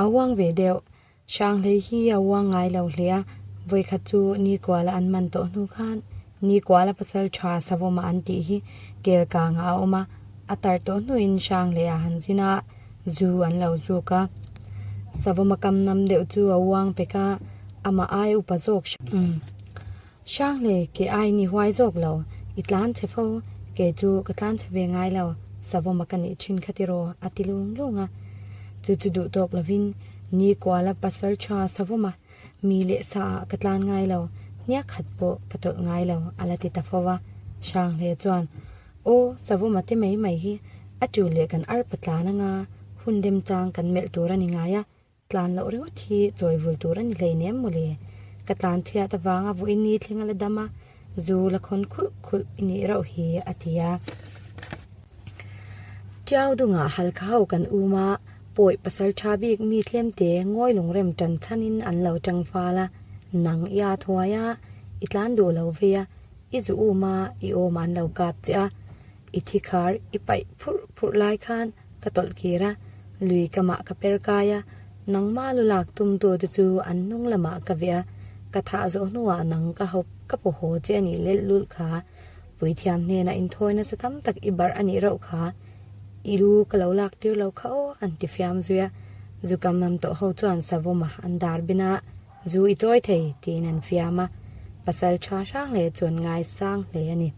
A uang ve deuh. Hranghlei hi a uang ngai lo hle a, vawikhat chu Nikuala an man tawh hnu khan Nikuala pasal tha Savawma an tih hi Kelkangah a awm a, a tar tawh hnuin Hranghlei a han zin a, zu an lo zuk a. Savawma kam nam deuh chu a uang pek a, amah ai upa zawk Hranghlei ke ai ni huai zawk lo, i tlan chhe fo, kei chu ka tlan chhe ve ngai lo, savawma ka nih thin kha tiraw a ti lung lung a. Chu chu duh tawk lovin ni kuala pasal tha savawma mi leh sa ah ka tlan ngai lo, hniak khat pawh ka tawlh ngai lo a la ti ta fo a. Hranghlei chuan, Aw, savawma te mai mai hi a tu leh kan arpa tlan anga hun remchang kan melh tur a ni ngai a, Tlan loh ringawt hi chawi vul tur a ni hleinem mawle. Ka tlan chhiat avanga vawiin ni thleng a la dam a, zu la khawn khulh khulh i nih rauh hi a ti a. Tiau dungah halkha ho kan um a, pawi pasal tha bik mi tlemte ngawi lungrem tan chhanin an lo tang fal a, nang i at huai a, i tlan duh lo vei a, i zu um a, i awm an lo kap che a, i thi khar i paih phurh phurh lai khan ka tawlh kir a, lui ka mah ka per kai a, nangmah lu lak tum tu te chu an hnung lamah ka veh a, ka thah zawh hnuah nang ka hawp ka paw haw che a nih lelh lulh kha, puithiam hnenah inthawi nasa tam tak i barh a nih rauh kha, i lu ka lo lak tir lo kha aw an ti fiam zui a, zu kam lam tawh ho chuan savawma an dar bin a, zu i chawi thei tiin an fiam a, pasal tha hrang hle chuan ngaisang hle a ni.